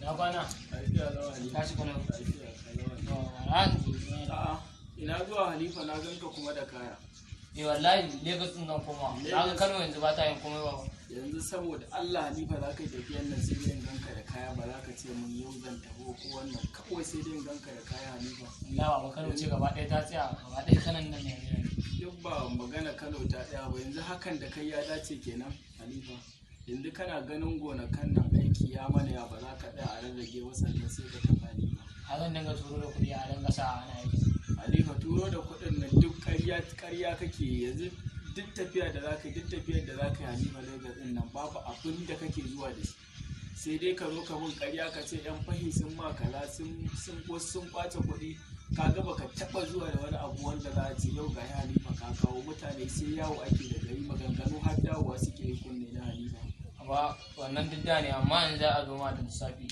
Na kwana. Lafiya lau, Halifa. Tashi kalau. Lafiya kalau. Ran. A'a, ina zuwa Halifa, na ganka kuma da kaya. Eh wallahi, Lagos din nan koma. Na ga Kano yanzu ba ta yin komai ba. Yanzu saboda Allah Halifa, za ka yi tafiyan nan sai dai in ganka da kaya, ba za ka ce mun yau zan tafi ko wannan, kawai sai dai in ganka da kaya, Halifa. Wallahi baba, Kano ce gaba ɗaya ta tsaya, gaba ɗaya kanan nan ne. Duk ba magana Kano ta tsaya ba, yanzu hakan da kai ya dace kenan, Halifa. Yanzu kana ganin gonakan nan aiki ya mana ya, ba za ka tsaya a rarrage ba sannan sai ka tafi, Halifa? A zan dinga turo da kuɗi a dinga sa ana yi. Halifa, turo da kuɗin nan duk ƙarya ƙarya kake yi. Yanzu duk tafiya da zaka duk tafiyar da zaka yi, Halifa, Lagos din nan babu abin da kake zuwa da shi, sai dai ka zo ka bin ƙarya ka ce yan fahi sun ma kaza, sun wasu sun kwace kuɗi. Ka ga baka taɓa zuwa da wani abu wanda za a ce yau ga Halifa ka kawo. Mutane sai yawo ake da gari, maganganu har dawowa suke yi kunne na, Halifa. Amma wannan duk da ne, amma yanzu za a zo ma da lissafi.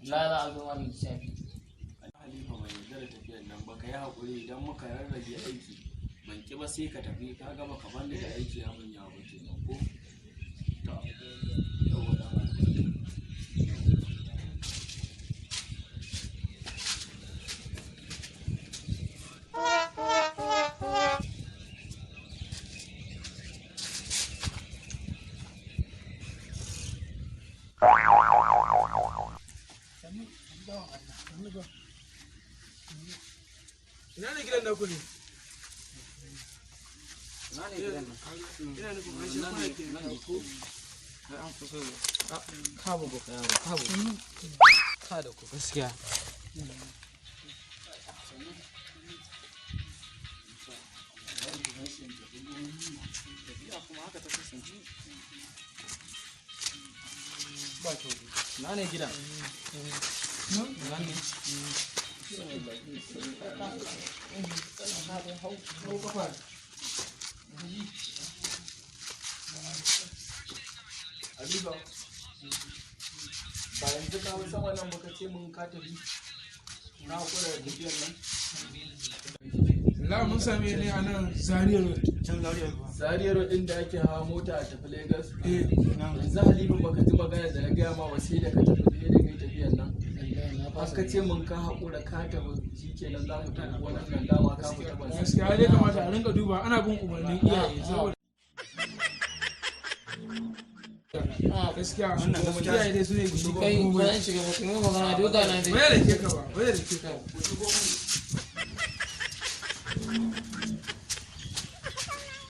Wallahi za a zo ma da lissafi. Halifa, ban yarda da tafiyar nan ba. Ka yi haƙuri, idan muka rarrage aiki ban ki ba sai ka tafi. Ka gama ka bani da aiki ya mun yawa ba kenan ko? To, yauwa, dan albarka. Ina ne gidan naku ne? Ina ne gidan nan? Ina nufin an shi kwana ke Nan ko? Kai an kusa da ka bugu ka yaro, ka bugu. Ka da ku gaskiya. Tafiya kuma haka ta kasance. Ba kyau. Ina ne gidan? Nan ne. Hau kafa. Halifa, ba yanzu ka hau sama nan baka ce mun ka tafi, na haƙura da tafiyar nan. La, mun same ne a nan Zaria Road. Can Zaria Road. Zaria Road ɗin da ake hawa mota a tafi Lagos? Eh. Yanzu Halifa, baka ji magana da na gaya ma ba, sai da ka tafi, sai da kai tafiyar nan har ka ce mun ka haƙura ka tafi, shikenan za mu tafi wannan nan, dama ka fita ban sani. Gaskiya dai kamata a rinka duba ana bin umarnin iyaye, saboda gaskiya iyaye dai su ne ginshiƙan Kai ba komai. zan shiga ba, kuma magana duka na dai. Bai da ke ka ba, bai da ke ka ba.